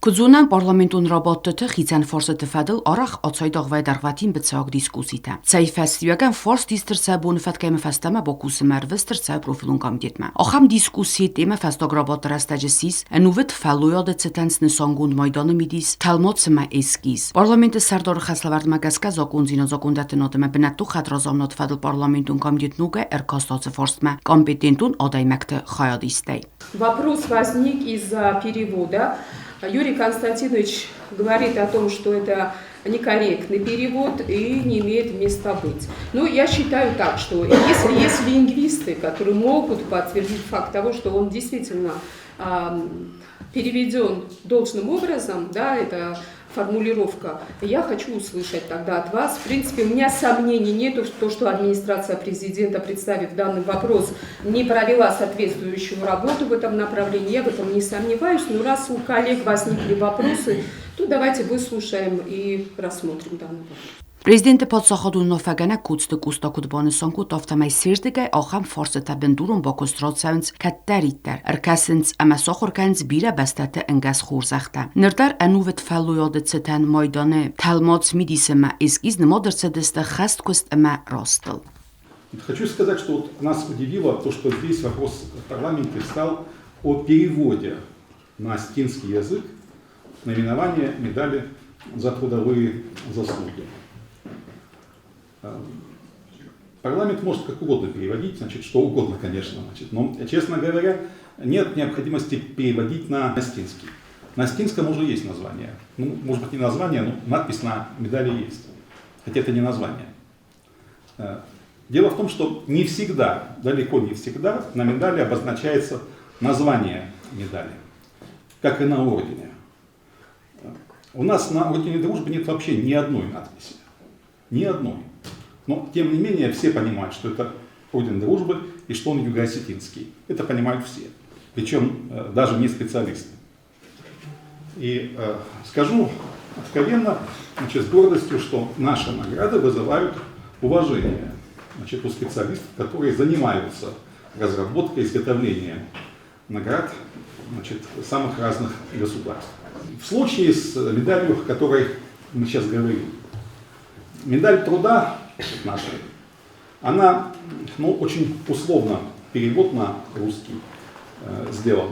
Куыд зонӕм, парламентон рабадтыты хицӕн фарстыты фӕдыл арӕх ацайдагъ вӕййы дӕргъвӕтин быцӕуаг дискусситӕ. Цӕй фӕстиуӕгӕн фарст ист ӕрцӕуы боны фӕткӕй фӕстӕмӕ бакусынмӕ ӕрвыст ӕрцӕуы профилон комитетмӕ. Ахӕм дискуссийы темӕ фӕстаг рабадты рӕстӕджы ссис ӕнувыд фӕллойады цытӕн снысангонд майданы мидис, тӕлмац ӕмӕ эскиз. Парламенты сӕрдары хӕслӕвӕрдмӕ гӕсгӕ закъондзинад закъондӕттынад ӕмӕ бынӕттон хӕдразамынады фӕдыл парламентон комитет ногӕй ӕркаст ацы фарстмӕ компетентон адӕймӕгты хайадистӕй. Вопрос возник из-за перевода. Юрий Константинович говорит о том, что это некорректный перевод и не имеет места быть. Но я считаю так, что если есть лингвисты, которые могут подтвердить факт того, что он действительно переведен должным образом, да, это формулировка. Я хочу услышать тогда от вас. В принципе, у меня сомнений нету в то, что администрация президента, представив данный вопрос, не провела соответствующую работу в этом направлении. Я в этом не сомневаюсь. Но раз у коллег возникли вопросы, то давайте выслушаем и рассмотрим данный вопрос. Президенты паддзахадон уынаффӕгӕнӕг Коцты Къоста куыд банысан кодта, афтӕмӕй се рдыгӕй ахӕм фарстытӕ бындурон бакуыст рацӕуынц кӕддӕриддӕр, ӕркӕсынц ӕмӕ сахуыр кӕнынц бирӕ бӕстӕты ӕнгӕс хорзӕхтӕ. Ныр дӕр ӕнувыд фӕллойады цытӕн майданы тӕлмац мидис ӕмӕ эскиз нымад ӕрцыдысты хӕсткуыст ӕмӕ растыл. Хочу сказать, что вот нас удивило то, что здесь вопрос в парламенте встал о переводе на осетинский язык наименование медали за трудовые заслуги. Парламент может как угодно переводить, значит, что угодно, конечно, значит, но, честно говоря, нет необходимости переводить на осетинский. На осетинском уже есть название. Ну, может быть, не название, но надпись на медали есть. Хотя это не название. Дело в том, что не всегда, далеко не всегда на медали обозначается название медали, как и на ордене. У нас на ордене дружбы нет вообще ни одной надписи. Ни одной. Но, тем не менее, все понимают, что это орден дружбы и что он юго-осетинский. Это понимают все. Причем даже не специалисты. И скажу откровенно, значит, с гордостью, что наши награды вызывают уважение, значит, у специалистов, которые занимаются разработкой, изготовлением наград, значит, самых разных государств. В случае с медалью, о которой мы сейчас говорим, медаль труда наша, она, ну, очень условно перевод на русский сделан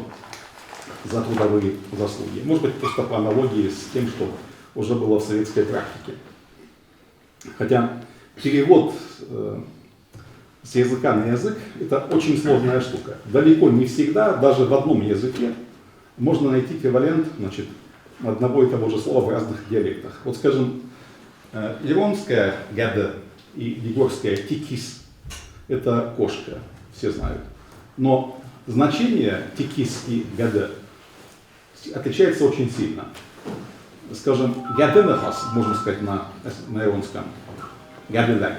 за трудовые заслуги. Может быть, просто по аналогии с тем, что уже было в советской практике. Хотя перевод с языка на язык – это очень сложная штука. Далеко не всегда, даже в одном языке, можно найти эквивалент, значит, одного и того же слова в разных диалектах. Вот, скажем, иронская гӕды и дигорская тикис – это кошка, все знают. Но значение тикис и гӕды отличается очень сильно. Скажем, гӕды ныхас, можно сказать на иронском, гӕды лӕг.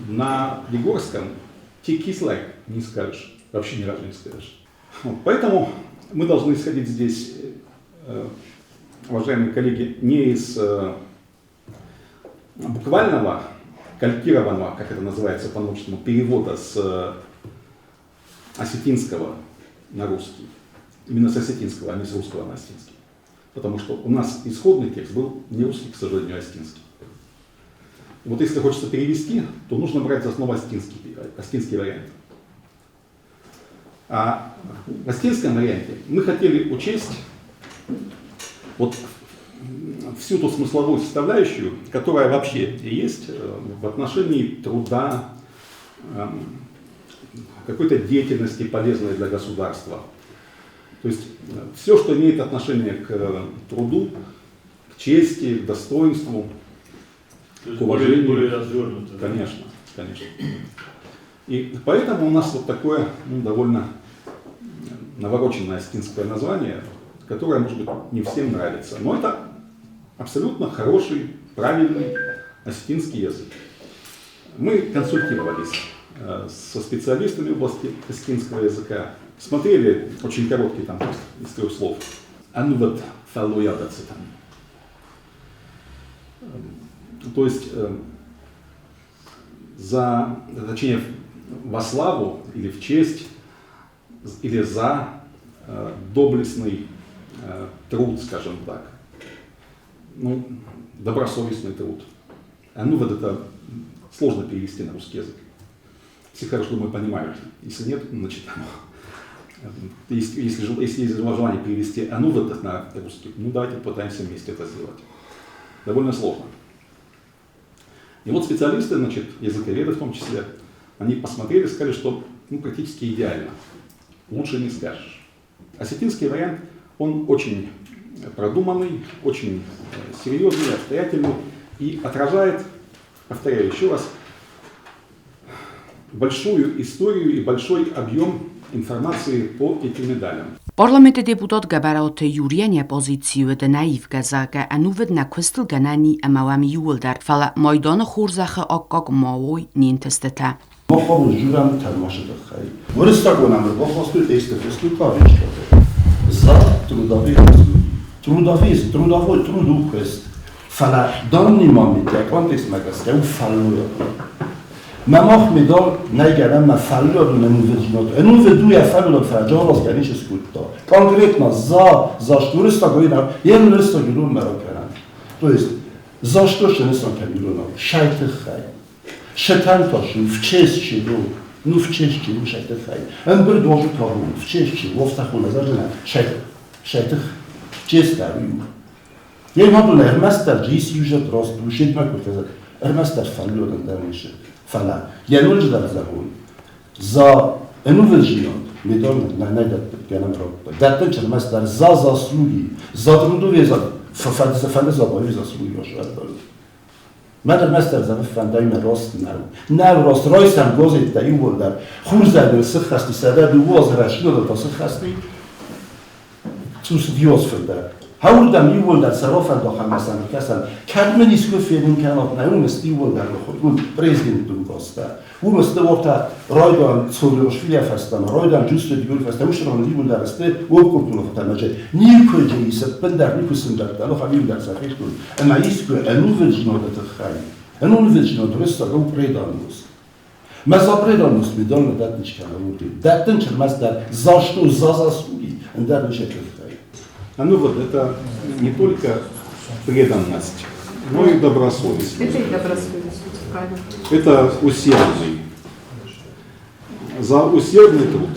На дигорском тикис лӕг не скажешь, вообще ни разу не скажешь. Вот, поэтому мы должны исходить здесь, уважаемые коллеги, не из буквального, калькированного, как это называется по-научному, перевода с осетинского на русский. Именно с осетинского, а не с русского на осетинский. Потому что у нас исходный текст был не русский, к сожалению, а осетинский. Вот если хочется перевести, то нужно брать за основу осетинский вариант. А в осетинском варианте мы хотели учесть вот всю ту смысловую составляющую, которая вообще есть в отношении труда, какой-то деятельности, полезной для государства. То есть все, что имеет отношение к труду, к чести, к достоинству, к уважению. Более развернуто. Конечно, конечно. И поэтому у нас вот такое, ну, довольно навороченное осетинское название, которое, может быть, не всем нравится. Но это абсолютно хороший, правильный осетинский язык. Мы консультировались со специалистами в области осетинского языка, смотрели очень короткий там текст из 3 слов. Ӕнувыд фӕллойады цытӕн. То есть за, точнее, во славу или в честь, или за доблестный труд, скажем так. Ну, добросовестный труд. Ӕнувыд это сложно перевести на русский язык. Все хорошо, думаю, понимают. Если нет, значит, если есть желание перевести ӕнувыд на русский, ну давайте попытаемся вместе это сделать. Довольно сложно. И вот специалисты, значит, языковеды в том числе, они посмотрели, сказали, что, ну, практически идеально. Лучше не скажешь. Осетинский вариант, он очень продуманный, очень серьезный, обстоятельный и отражает, повторяю еще раз, большую историю и большой объем информации по этим медалям. Парламенты депутат Гӕбӕраты Юрийӕн йӕ позици уыд ӕнӕивгӕ, зӕгъгӕ, ӕнувыд нӕ куыстыл гӕнӕн и ӕмӕ уӕм иууылдӕр, фӕлӕ майданы хорзӕхы аккаг ма уой не нтыстытӕ. Махау журам тӕлмашы тыххӕй. Уырыссагон ӕмырбахастой тексты фыстой кавичкӕты. За трудовые заслуги. Трудовые, трудовой, труд у куыст. Фӕлӕ данный момент йӕ контекстмӕ гӕсгӕ у фӕллойадон. Мӕ мах медал нӕй гӕнӕн мӕ фӕллойадон ӕнувыддзинад. Ӕнувыд у йӕ фӕллойад, фӕлӕ джалазгӕ ницы скодта. Конкретно за, за что уырыссаг йе уырыссаг иронмӕ ракӕнӕн. То есть за что снысан кӕн иронау? Сай тыххӕй. Шетантошу, в честь чего? Ну, в честь чего шайтыххӕй? Ӕмбырд уазу табу, в честь чего? Втахуна зажина, шайтых, честь дарую. Йе мадон ӕрмӕстдӕр джиси южет рост ушедмӕ куы ӕрмӕстдӕр фӕллойадон дӕр нисы. Фӕлӕ йӕ ноджыдӕр зӕгъон, за ӕнувыддзинад медаль нӕ дӕттгӕнӕн радта. Дӕттын ӕрмӕстдӕр за заслуги, за трудовые за фӕллы за боевые заслуги ӕрбӕлд. Мӕн ӕрмӕстдӕр зӕгъы фӕндӕй мӕ раст нӕу. Нӕу раст, райсӕм газеттӕ иууылдӕр. Хурзӕрин сыххӕсти 102 азы рӕстдзинадыл та сыххӕсти цъус диоз фылдӕр. Хӕуырдӕм иууылдӕр сӕ рафӕлдахӕм ӕмӕ сӕм кӕсӕм. Кӕд мын искуы фенын кӕнат, нӕ уым сты иууылдӕр мыхуыргонд президенты указтӕ. Уым сты уӕртӕ райдайӕн Цоргошвилийӕ фӕстӕмӕ, райдайӕн Джусойты Георгий фӕстӕмӕ, уыцы ран иууылдӕр сты обкомты ныхтӕмӕджы. Никуы джы ис ӕппындӕр, никуы сын дӕтты, ӕнӕхъӕн иууылдӕр сӕ фехтой. Ӕмӕ искуы ӕнувыддзинады тыххӕй, ӕнувыддзинад рӕстӕг у преданность. Мӕ за преданность медаль нӕ дӕттын кӕнӕ уырдыг. Дӕттын ӕрмӕстдӕр за что, за заслуги, ӕндӕр ницы тыххӕй. Ӕнувыд это не только преданность, но и добросовестность. Это и добросовестность, правильно. Это усердный. За усердный труд,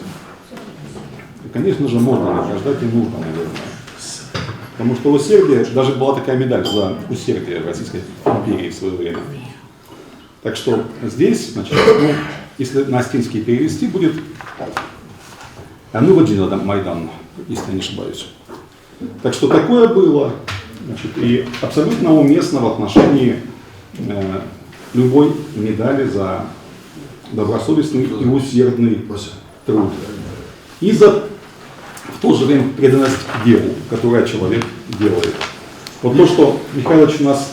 конечно же, можно награждать и нужно, наверное. Потому что усердие, даже была такая медаль за усердие в Российской империи в свое время. Так что здесь, значит, ну, если на осетинский перевести, будет Ӕнувыддзинады майдан, если я не ошибаюсь. Так что такое было, значит, и абсолютно уместно в отношении любой медали за добросовестный и усердный труд. И за в то же время преданность делу, которое человек делает. Вот то, что Михайлович у нас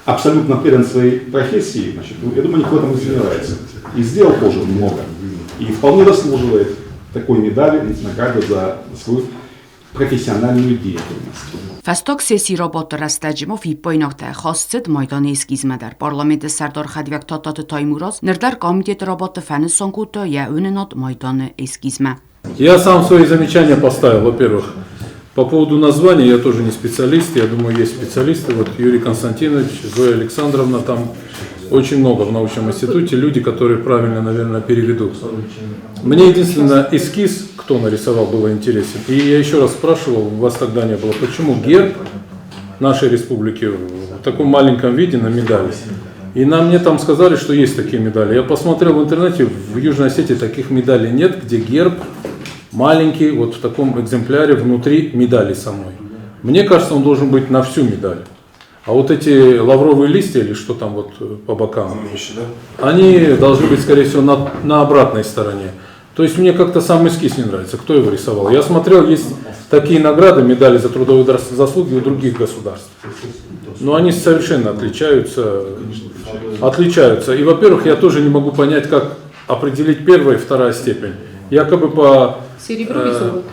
абсолютно предан своей профессии, значит, ну, я думаю, никто в этом не сомневается. И сделал тоже много. И вполне заслуживает такой медали, награды за свою профессиональную деятельность. Фӕстаг сессийы рабадты рӕстӕджы ма фиппаинӕгтӕ хаст цыд майданы эскизмӕ дӕр. Парламенты сӕрдар хӕдивӕг Тадтаты Таймураз ныр дӕр комитеты рабадты фӕнысан кодта йӕ уынынад майданы эскизмӕ. Я сам свои замечания поставил, во-первых. По поводу названия я тоже не специалист, я думаю, есть специалисты. Вот Юрий Константинович, Зоя Александровна, там очень много в научном институте, люди, которые правильно, наверное, переведут. Мне единственное, эскиз, кто нарисовал, было интересен. И я еще раз спрашивал, вас тогда не было, почему герб нашей республики в таком маленьком виде на медали? И нам мне там сказали, что есть такие медали. Я посмотрел в интернете, в Южной Осетии таких медалей нет, где герб маленький, вот в таком экземпляре внутри медали самой. Мне кажется, он должен быть на всю медаль. А вот эти лавровые листья или что там вот по бокам, они должны быть, скорее всего, на обратной стороне. То есть мне как-то сам эскиз не нравится, кто его рисовал. Я смотрел, есть такие награды, медали за трудовые заслуги у других государств. Но они совершенно отличаются. И, во-первых, я тоже не могу понять, как определить первая и вторая степень. Якобы по Серебру и золото.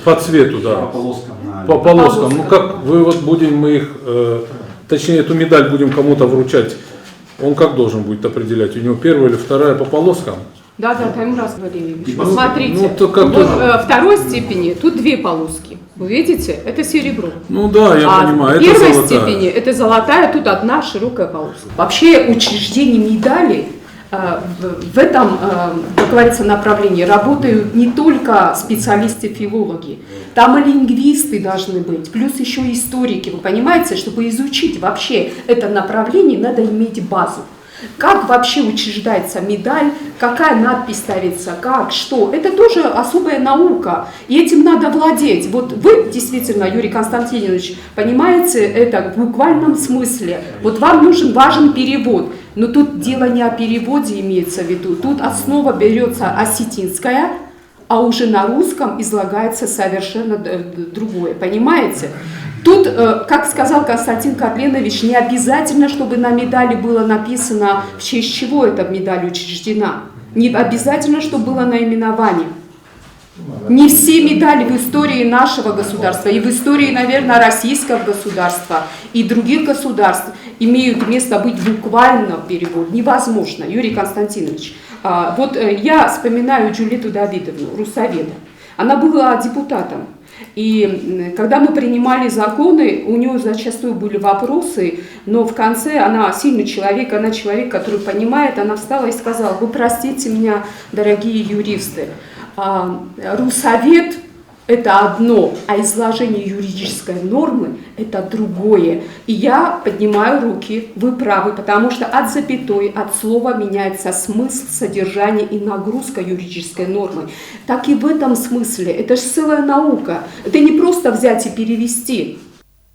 По цвету, да. По полоскам. По полоскам. Ну как вы вот будем мы их, точнее эту медаль будем кому-то вручать, он как должен будет определять? У него первая или вторая по полоскам? Да, да, Таймураз Валерьевич. Вот смотрите, Ну, то как вот, тоже. второй степени тут две полоски. Вы видите, это серебро. Ну да, я а понимаю, это первой золотая. степени это золотая, тут одна широкая полоска. Вообще учреждение медали в этом, как говорится, направлении работают не только специалисты-филологи, там и лингвисты должны быть, плюс еще историки. Вы понимаете, чтобы изучить вообще это направление, надо иметь базу. Как вообще учреждается медаль, какая надпись ставится, как, что. Это тоже особая наука, и этим надо владеть. Вот вы действительно, Юрий Константинович, понимаете это в буквальном смысле. Вот вам нужен важен перевод, но тут дело не о переводе имеется в виду. Тут основа берется осетинская, а уже на русском излагается совершенно другое, понимаете? Тут, как сказал Константин Карленович, не обязательно, чтобы на медали было написано, в честь чего эта медаль учреждена. Не обязательно, чтобы было наименование. Не все медали в истории нашего государства и в истории, наверное, российского государства и других государств имеют место быть буквально в переводе. Невозможно, Юрий Константинович. Вот я вспоминаю Джульетту Давидовну, русоведа. Она была депутатом. И когда мы принимали законы, у нее зачастую были вопросы, но в конце она сильный человек, она человек, который понимает, она встала и сказала: вы простите меня, дорогие юристы, русовед – это одно, а изложение юридической нормы – это другое. И я поднимаю руки, вы правы, потому что от запятой, от слова меняется смысл, содержание и нагрузка юридической нормы. Так и в этом смысле, это же целая наука, это не просто взять и перевести.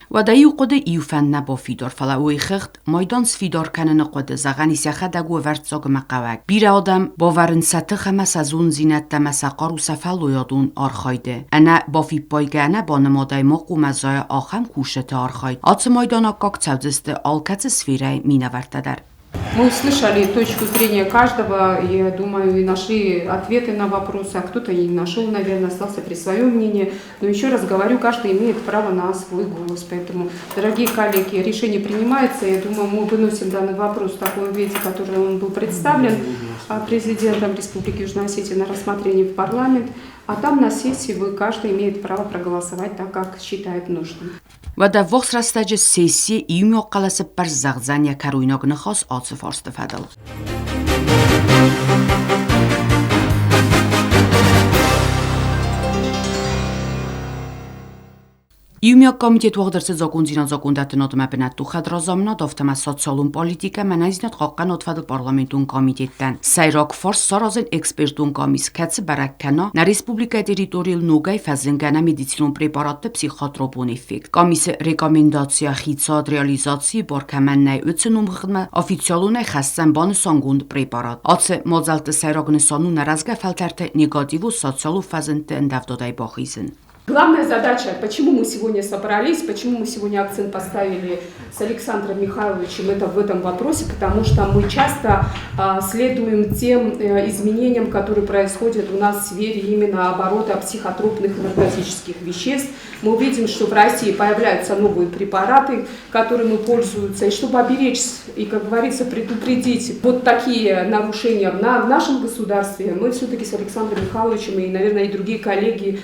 Уӕдӕ иу хъуыды иу фӕнд нӕ бафидар, фӕлӕ уый хыгъд майдан сфидар кӕныны хъуыды, зӕгъӕн ис, йӕхӕдӕг у ӕвӕрццаг ӕмӕ хъӕуӕг. Бирӕ адӕм бавӕрынц сӕ тых ӕмӕ сӕ зонддзинӕдтӕ ӕмӕ сӕ хъару сӕ фӕллойадон архайды. Ӕнӕ бафиппайгӕ, ӕнӕ банымадӕй ма хъуамӕ зайа ахӕм кусджыты архайд. Ацы майдан аккаг цӕудзысты алкӕцы сферӕйы минӕвӕрттӕ дӕр. Мы услышали точку зрения каждого, я думаю, и нашли ответы на вопросы, а кто-то и не нашел, наверное, остался при своем мнении. Но еще раз говорю, каждый имеет право на свой голос. Поэтому, дорогие коллеги, решение принимается. Я думаю, мы выносим данный вопрос в таком виде, который он был представлен президентом Республики Южная Осетия на рассмотрение в парламент. А там на сессии вы каждый имеет право проголосовать так, как считает нужным. Уӕдӕ ӕввахс рӕстӕджы сессийы иумиаг хъӕлӕсӕппӕрст зӕгъдзӕн йӕ кӕройнаг ныхас ацы фарсты фӕдыл. Иумиаг комитет уагъд ӕрцыд закондзинад закондӕттынад ӕмӕ бынӕттон хӕдразамынад, афтӕ ма социалон политикӕ ӕмӕ ӕнӕниздзинад хъахъхъӕнынад фӕдыл парламентон комитеттӕн. Сӕйраг фарст саразын экспертон къамис, кӕцы бӕрӕг кӕна, нӕ республикӕйы территорийыл ногӕй фӕзынгӕ ӕнӕмедицинон препаратты психотропон эффект. Къамисы рекомендацийӕ хицауад реализацийы бар кӕмӕн нӕй, уыцы номхыгъдмӕ официалонӕй хӕсдзӕн банысангонд препарат. Ацы мадзӕлтты сӕйраг нысан у нӕ рӕзгӕ фӕлтӕрты негативон социалон фӕзындты ӕндӕвдадӕй бахизын. Главная задача, почему мы сегодня собрались, почему мы сегодня акцент поставили с Александром Михайловичем это в этом вопросе, потому что мы часто следуем тем изменениям, которые происходят у нас в сфере именно оборота психотропных и наркотических веществ. Мы увидим, что в России появляются новые препараты, которыми пользуются, и чтобы оберечь и, как говорится, предупредить вот такие нарушения в нашем государстве, мы все-таки с Александром Михайловичем и, наверное, и другие коллеги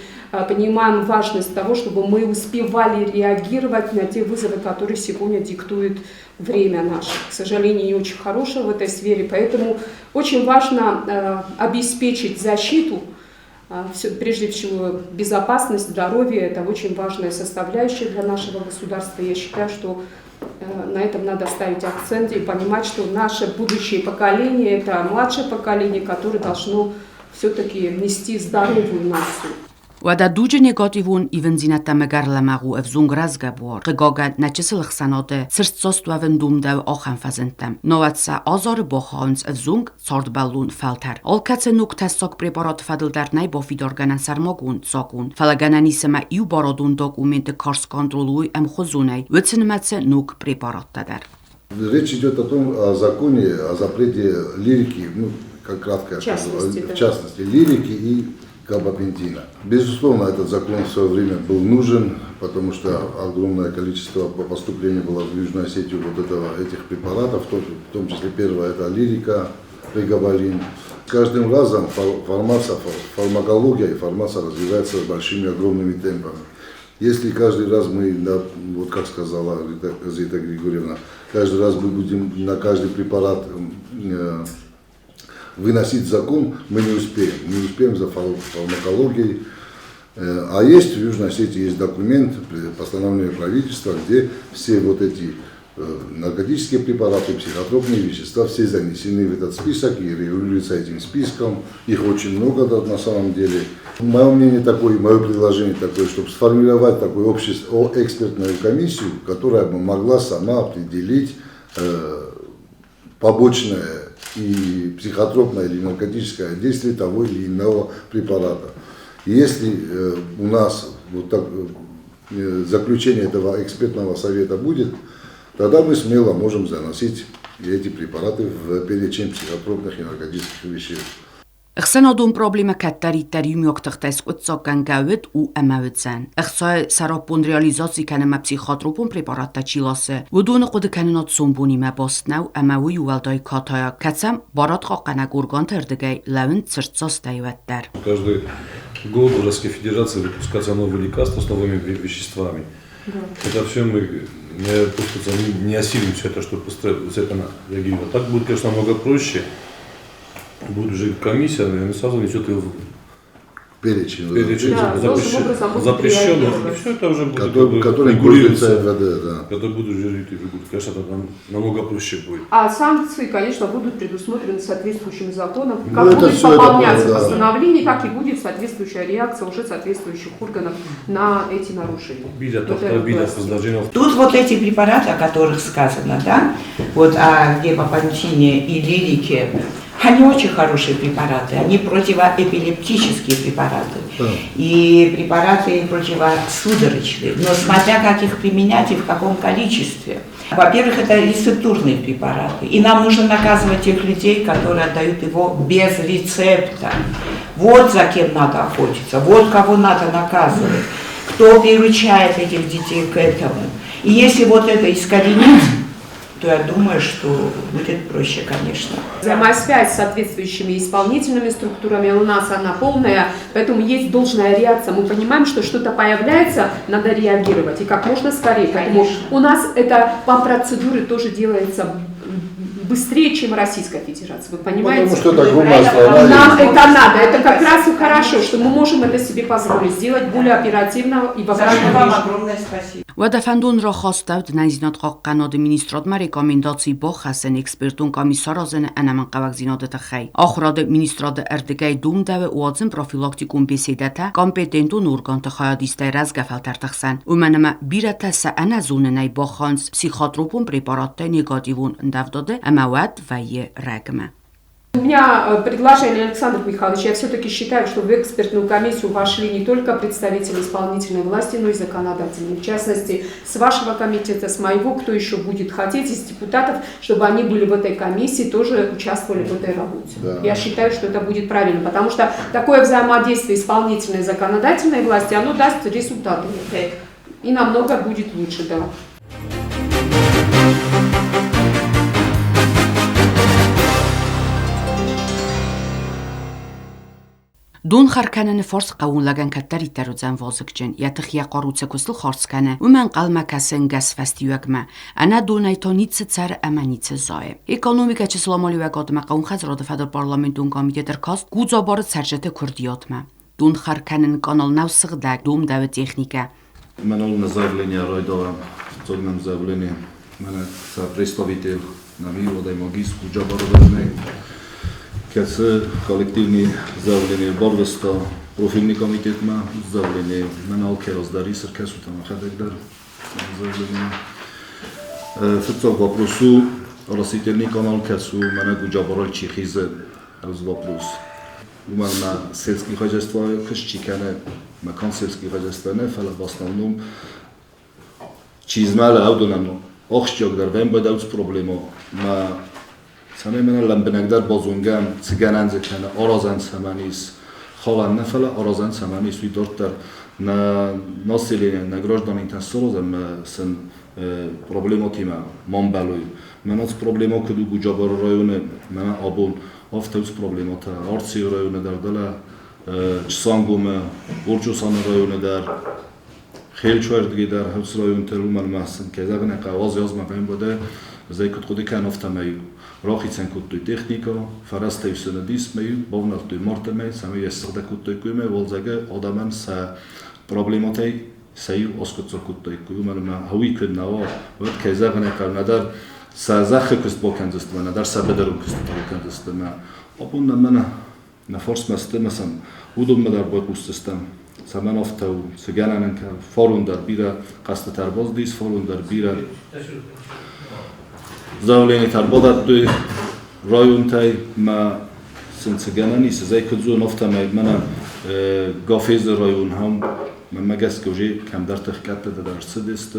понимаем важность того, чтобы мы успевали реагировать на те вызовы, которые сегодня диктует время наше. К сожалению, не очень хорошее в этой сфере, поэтому очень важно обеспечить защиту, прежде всего безопасность, здоровье, это очень важная составляющая для нашего государства. Я считаю, что на этом надо ставить акцент и понимать, что наше будущее поколение, это младшее поколение, которое должно все-таки нести здоровую нацию. Уӕдӕ дуджы негативон ивындзинӕдтӕм ӕгӕр лӕмӕгъ у ӕвзонг рӕзгӕ буар. Хъыгагӕн, нӕ чысыл ӕхсӕнады цырддзаст уӕвын домдӕуы ахӕм фӕзындтӕм. Науӕд сӕ азары бахауынц ӕвзонг, цардбӕллон фӕлтӕр. Алкӕцы ног тӕссаг препараты фӕдыл дӕр нӕй бафидаргӕнӕн сӕрмагонд закъон. Фӕлӕ гӕнӕн ис ӕмӕ иу барадон документы карз контрол уой ӕмхуызонӕй, уыцы нымӕцы ног препараттӕ дӕр. Речь идет о том, о законе, о запрете лирики, ну, как кратко я В частности, скажу, да. в частности, лирики и габапентина. Безусловно, этот закон в свое время был нужен, потому что огромное количество поступлений было в Южную Осетию этих препаратов, в том числе первое это лирика, прегабалин. Каждым разом фармация, фармакология и фармация развиваются большими огромными темпами. Если каждый раз мы, да, вот как сказала Зита Григорьевна, каждый раз мы будем на каждый препарат выносить закон, мы не успеем. Не успеем за фармакологией. А есть в Южной Осетии есть документ, постановление правительства, где все вот эти наркотические препараты, психотропные вещества, все занесены в этот список и регулируются этим списком. Их очень много, да, на самом деле. Мое мнение такое, мое предложение такое, чтобы сформировать такую экспертную комиссию, которая бы могла сама определить побочное и психотропное или наркотическое действие того или иного препарата. Если у нас вот так, заключение этого экспертного совета будет, тогда мы смело можем заносить эти препараты в перечень психотропных и наркотических веществ. Ӕхсӕнадон проблемӕ кӕддӕриддӕр иумиаг тыхтӕй скъуыддзаггӕнгӕ уыд, у ӕмӕ уыдзӕн. Ӕхцайы сӕраппонд реализаци кӕнынмӕ психотропон препараттӕ чи ласы, уыдоны хъуыдыкӕнынад сомбонимӕ баст нӕу ӕмӕ уый у уӕлдай катайаг, кӕд сӕм барадхъахъхъӕнӕг органты ӕрдыгӕй лӕууынц цырддзастӕй, уӕддӕр. Каждый год в Российской Федерации выпускаются новые лекарства с новыми веществами. Это все мы не, просто не осилим все это, чтобы быстро с это реагировать. Так будет, конечно, намного проще. Будет уже комиссия, наверное, сразу несет ее в перечень, перечень, да, запрещенных, и все это уже будет который регулироваться, МВД, да. Который будет уже будет, конечно, это намного проще будет. А санкции, конечно, будут предусмотрены соответствующим законом. Как ну, будет пополняться это, да, постановление, так и будет соответствующая реакция уже соответствующих органов на эти нарушения. Тут вот эти препараты, о которых сказано, да, вот о гепапантине и лирике, они очень хорошие препараты, они противоэпилептические препараты, да, и препараты противосудорожные, но смотря как их применять и в каком количестве. Во-первых, это рецептурные препараты, и нам нужно наказывать тех людей, которые отдают его без рецепта. Вот за кем надо охотиться, вот кого надо наказывать, кто приручает этих детей к этому. И если вот это искоренить, то я думаю, что будет проще, конечно. Взаимосвязь с соответствующими исполнительными структурами у нас она полная, поэтому есть должная реакция. Мы понимаем, что что-то появляется, надо реагировать и как можно скорее. Поэтому у нас это по процедуре тоже делается быстрее, чем Российская Федерация. Вы понимаете? Потому что это огромная страна. Нам это надо. Это как раз и хорошо, что мы можем это себе позволить сделать более оперативно и в обратном. Вам огромное спасибо. Уӕдӕ фӕндон рахастӕуыд ӕнӕниздзинадхъахъхъӕнады министрадмӕ рекомендаци бахӕссын экспертон къамис саразыны ӕнӕмӕнгхъӕуӕгдзинады тыххӕй. Ахуырады министрады ӕрдыгӕй домдӕуы уадзын профилактикон беседӕтӕ компетентон органты хайадистӕй рӕзгӕ фӕлтӕрты хсӕн. Уымӕн ӕмӕ бирӕтӕ сӕ ӕнӕзонынӕй бахауынц психотропон препараттӕй негативон ӕндӕвдады ӕмӕ уӕд вӕййы рӕгмӕ. У меня предложение, Александр Михайлович, я все-таки считаю, что в экспертную комиссию вошли не только представители исполнительной власти, но и законодательной. В частности, с вашего комитета, с моего, кто еще будет хотеть, из депутатов, чтобы они были в этой комиссии, тоже участвовали в этой работе. Да. Я считаю, что это будет правильно, потому что такое взаимодействие исполнительной и законодательной власти, оно даст результаты. И намного будет лучше, да. Донхъӕр кӕныны фарс хъӕууон лӕгӕн кӕддӕриддӕр уыдзӕн вазыгджын, йӕ тых йӕ хъару цы куыстыл хардз кӕны, уымӕ ӕнхъӕлмӕ кӕсы ӕнгӕс фӕстиуӕгмӕ. Ӕнӕ донӕй та ницы цӕры ӕмӕ ницы зайы. Экономикӕ, чысыл амалиуӕгад ӕмӕ хъӕууонхӕдзарады фӕдыл парламентон комитет ӕркаст Гудзабары цӕрджыты куырдиатмӕ. Донхӕр кӕнын канал нӕу сыгъдӕг, домдӕуы техникӕ. Мӕнӕ на заявление райдавӕм, фыццаг нӕм заявление, мӕнӕ сӕ представитель нӕм иу адӕймаг ис Гуджабары дӕр кӕцы коллективный заявление барвыста профильный комитетмӕ, заявление мӕн алкӕй раз дӕр ис, ӕркӕсут ӕмӕ хӕдӕг дӕр заявление. Фыццаг вопрос у оросительный канал кӕцы у мӕнӕ Гуджабарыл чи хизы, ӕз вопрос. Уымӕн мӕ сельский хозяйство куыст чи кӕны, мӕ канд сельский хозяйство нӕ, фӕлӕ в основном чи змӕлы, уыдонӕн ахсджиагдӕр вӕййы проблема. Мӕ цӕмӕй мӕнӕ лӕмбынӕгдӕр базонгӕм, цы гӕнӕн дзы кӕны, аразӕн цӕмӕн ис, халӕн нӕ, фӕлӕ аразӕн цӕмӕн ис, уый дарддӕр. На население, на гражданин сорозам сын проблемотима мамбалой. Манац проблема куду Гуджабар районы, мана абон автобус проблемата, Арци районы дар дала Чсангума, Урчусан районы дар Хелчвардги дар Хавс район теруман махсын кезагне қаваз язма бен боде зай куд худи кан автомаю. Рахицен куттуй техника, фарастайсына дисмею, бовнартуй мартемей, сами яссыгда куттуй куйме, волзага адаман са проблематай саю оскотсо куттуй куйме, ма хауи куннава, вот кезагне қавнадар са захы куст бокензыстма, надар са бедеру куст бокензыстма. Абунна мана на форс мастемасам, удумма дар бойқустыстам. Саман офтау, сигананан форун дар бира қасда тарбоз дис, форун дар бира заявление тарбодат районтай ма синциганани сизай кудзу нофтамай мана гафез район ҳам ма магас гоже камдар тахкатта дар сидест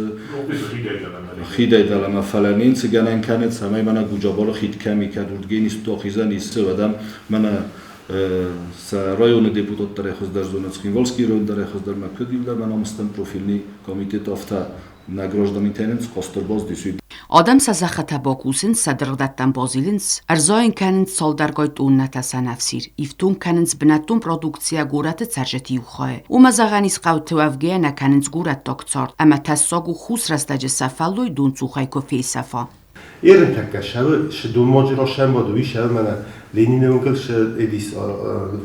хидай далама фаланин циганан канет самай мана гуҷаборо хид ками кадурдгенис тохизани сывадам мана с районы депутат дар хоздар зона Цхинвалский район дар хоздар ма кудивдар мана мастам профильный комитет авта награжданитенец қосторбоз дисуй. Адам са захата бокусин садрдаттан бозилинс, арзоин канинц солдаргой тунната санавсир, ифтун канинц бнатун продукция гураты царжети ухое. Умазағанис қаутуавгея канинц гурат токцорт, ама тассогу хус растаҷе сафаллой дун цухай кофей сафа. Ерин такка шавы шдумоҷро шамбоду ви шавы мана Лениневгл ш эдис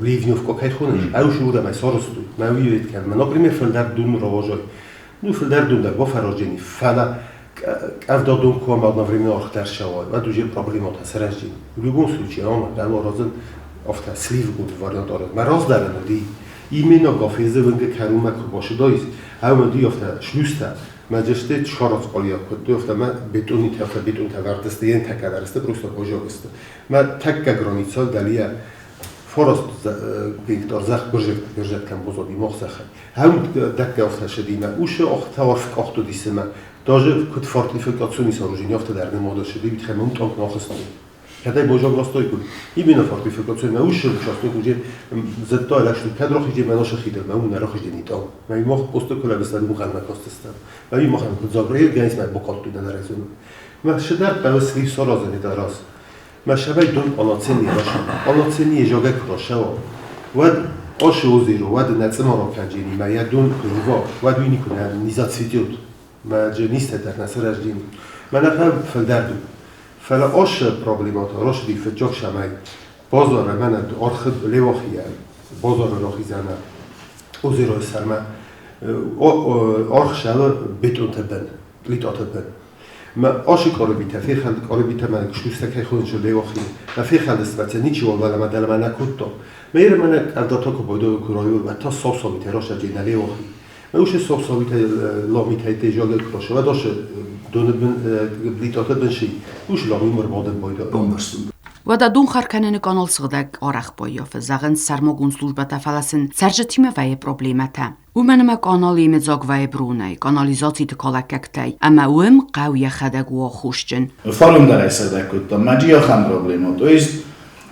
ливнёвко кайхунеш, ау шуда май соросту, ма ви кан, ма например филдар дун ровожой. Ну филдар дун дар бо фароҷени фала кавдодум ком одновременно охтар шавой ва дуже проблема та саражди. В любом случае он дар розен офта слив гуд вариант орад. Ма роз дарана ди именно гафезе винге карума ку боше дойс. Ҳама ди офта шлюста маҷаште чорот қолия куд офта ма бетони тафта бетон тавардест ен такадаресте просто божогесте. Ма такка граница далия форост гектар зах гуржет кам бозоди мохзах. Ҳам дакка офта шедима уше охта орф охто дисема даже куд фортификационный сооружение офта дар немода шеди битхемон танк нахост. Кадай божог ростой куд. Именно фортификационный уше участок уже зато элашу кадрох иже маноша хидел ма ун нарох иже нито. Ма мох посто кула бесад мухал накостеста. Ма ми мохам куд забре гайс ма бокот туда нарезун. Ма шедар павс лив сорозен дараз. Ма шабай дун полноценный роша. Полноценный жога крошаво. Вад ош озеро, вад нацмаро канджини, ма я дун рива, вад вини куна низацветет. Ма ниста дар насараждини. Ма нафам филдарду. فلا آش проблемات راش دی فجاک شمای بازار من آرخ لواخیه بازار راخی زنه озеро سرما آرخ شوا بتون تبن لیت آتبن ما آش کار بیت فیخل کار بیت من کشوسته که خودش لواخی ما فیخل دست نیچی ولا ما دل من نکوتو ما ير من ارداتا کو بودو کرایور و تا صاف صابیت راش جینا لواخی ما اوش صاف صابیت لامیت دیجاگ کراش و داش دون بلیتات بنشی اوش لامی مربادن باید Вада дун харканены канал сыгдак арах бойоф зағын сармогун службата фаласын царжетиме вае проблемата. Уманма канал имедзог вае брунай, канализациты калаккактай, ама уем қав яхадаг уохушчен. Фарум дар айсадак куттам, маджи яхам проблема. То есть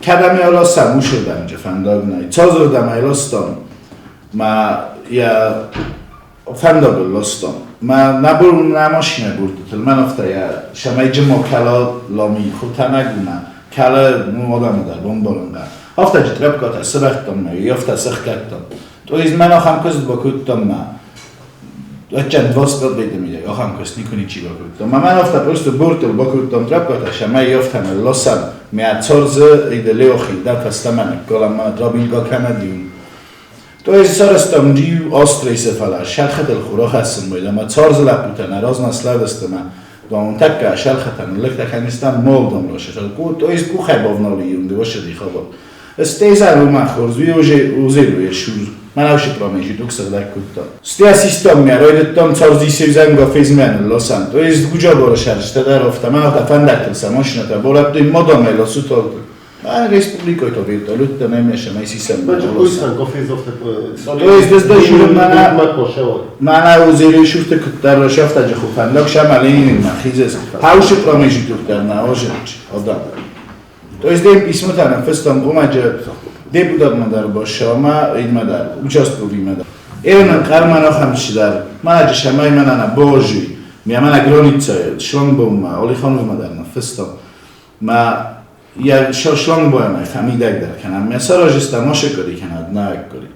кадами аласам ушурдам жа фандагнай. Цозурдам айластам. Ма я фандагул ластам. Ma nabur na машина буртутл. Ман офта я шамай ҷимо кала лами хуб танагуна. Кала модам дар бомболонда. Офта ҷитрабката сырахтам ма, ёфта сыхкаттам. То есть ман ахам кыз бакуттам ма. Отчан двоскот бейдем иде, ахам кыз никуни чи бакуттам. Ма ман офта просто буртул бакуттам трабката шамай ёфтам лосам. Мя цорзе иде леохи да фастаман голам ма драбилга канадиум. То есть сарастам джи острейсе фала шалхател хурахасым бойда ма цорзе лапутана разна сладостама. Дон такка шалхатан лектаханистан молдам роша. То есть кухай бовнали юнди воше дихабо. Стеза рума хорз ви уже узеру шур. Ман авши промежи дуксагдак кутта. Стеа систем ми ройдеттам цорзи севзанга фезмен лосан. То есть гуҷа боро шаршта дар офта ман офта фандактилса машината бораб дой модам элосутол. А республикой то вертолет немеше май сисем. То есть дезда шур мана узери шуфте куттар шафта жху фандак шамалин ма хизес. Хауши промежи дуктар на ожеч одам. То есть дем письмо тана фестам гумаҷа депутат мадар бошама ин мадар участковый мадар. Эрна кармана хамшидар, мана джешамай мана на божи, ми амана гроница, шлангбаума, олихонов дар на фесто. Ма я шлангбаума фамидаг дар канам, ми саражиста мошекори канад наекори.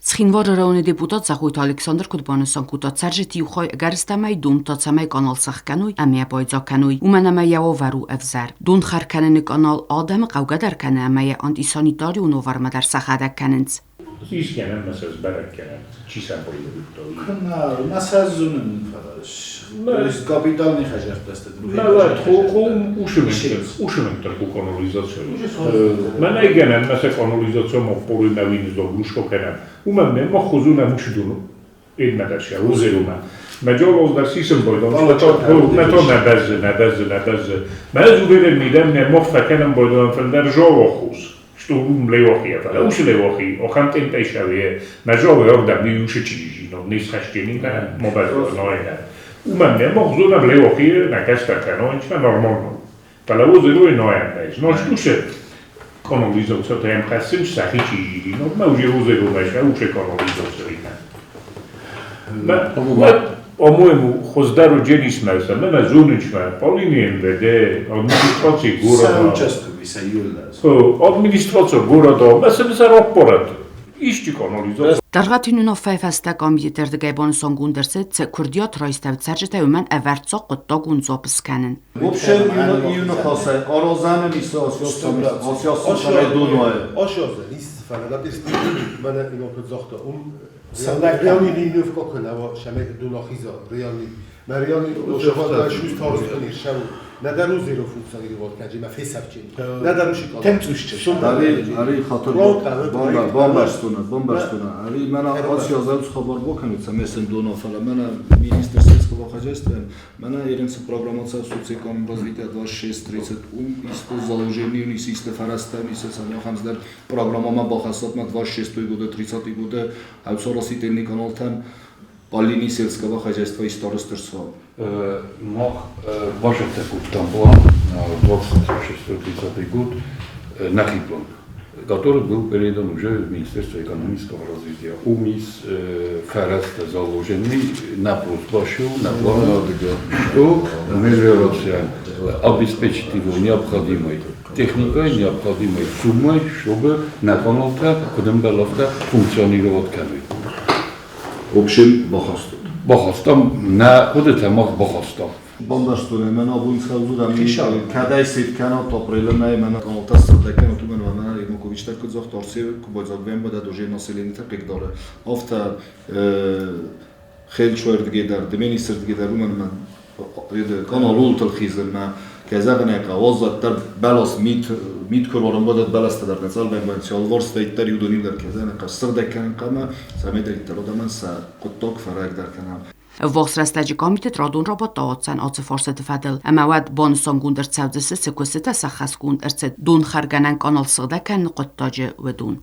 Цхинвар районы депутат Զախույթ Ալեքսանդր Կուտբանոսան կուտացարժը տիուխոй գարստամայ դուն տացամայ կանալ սախկանույ ամյա պայծականույ ումանամայ եովարու էվզար դուն խարքանեն կանալ ադամ ყავგადარქანა ამაია ანტისანიტარიուն ოვარმადარ სახადაკანენც. Iskenen mesela berekkenen, csiszámpolitikta. Насазунын фалаш. То капиталный хажартаста. Мала тхоқо უშემენტ ку канализაცია. მან ეგენა მასე канализაცია მოპორი მევინს დო გუშკოკენა. უმე მე მოხუზუნა მუშდუნუ. ედმადაშა უზერუმა. მაჯოლოს და სისემ ბოიდო მეტო ნაბაზ ნაბაზ ნაბაზ. მე ზუბერე მიდე მე მოხფაკენა ბოიდო ფენდერ ჟოვოხუს. Что ლეოხია და უშ ლეოხი ოხან ტენტეშავიე მაჟოვე ორდა მიუშეჩიჟინო ნისხაშჯინინდა მობაზო ნოენა უმანე მოღზუნა ლეოხი ნაკასტაკანო ინჩმა ნორმალნო პალაუზერუე ნოენდა ის ნოშ უშე კონოლიზოცო და ემხასიმ სახიჩიჟინო მა უშე უზერუ მაშა უშე კონოლიზოცო ინა მა по-моему, хоздարу ჯენისმა მე ზუნიჩმა პოლინი МВД администрации города участковый союза. ხო, администрация города, მასე როპორატ. იშჭი канализация. Дӕргъӕвтин уынаффӕйы фӕстӕ комитеты рдыгӕй банысангонд ӕрцыд, цы куырдиат райстӕуыд цӕрджытӕй, уымӕн ӕвӕрццаг хъуыддагон дзуапп скӕнын. Вообще иуныхасӕй Арозаны ницы асиасомедунае. Ашаза ницы фӕлӕ мӕнӕ инокодзахта ум реални линьовка кынава шаме дунахиза реални Mariani шуз тарзхнир шав надару зеро функционировать каджи ма фесавчи надару шикал темцушче ари ари хатыр бомбарстуна бомбарстуна ари мана асиаза хабар бокануца месем дуна фала мана министр сельского хозяйства мана еренце программаца социоконом развития 26 30 ум исто заложени нис исто фараста нис самохамздар программама бахасат ма 26 года 30 года хавсоросительный каналтан По линии сельского хозяйства и старостерства. Мах бажатеков план на 26-30 год, нахи план, который был передан уже в Министерство экономического развития. Умис фараста заложенный на просбашу, на план, что мелиорация обеспечит его необходимой техникой, необходимой суммой, чтобы на каналта, кудымбаловта функционировать канал. В общем, бахастут. Бахастам, на куда мах бахастам. Бомбаштуне, мен абун савзуда ми кадайсит канал апреле май мен канал садакан ту мен мен Иванкович так кудзах торси кубойзагвен бада доже население так дاره. Афта хел чуэрдге дменисердге дар мен мен канал ултал хизл ма кезагне qavozatlar balos mit mit korvaron badat balastadar necalben cialvorstaitter judoniller kezene qasrdeken qama samedritter odaman sa qottok faragdar kanam. Վոսրաստաջի կոմիտետ ռադուն ռոբոտ տաոցան ոցը ֆորսետ ֆադել ամավад բոնսոնգուն դրցավձսը սեկուսետա սախասկուն ըրցե դուն խարգանան կանալ սղդական նկոտտաջը վդուն։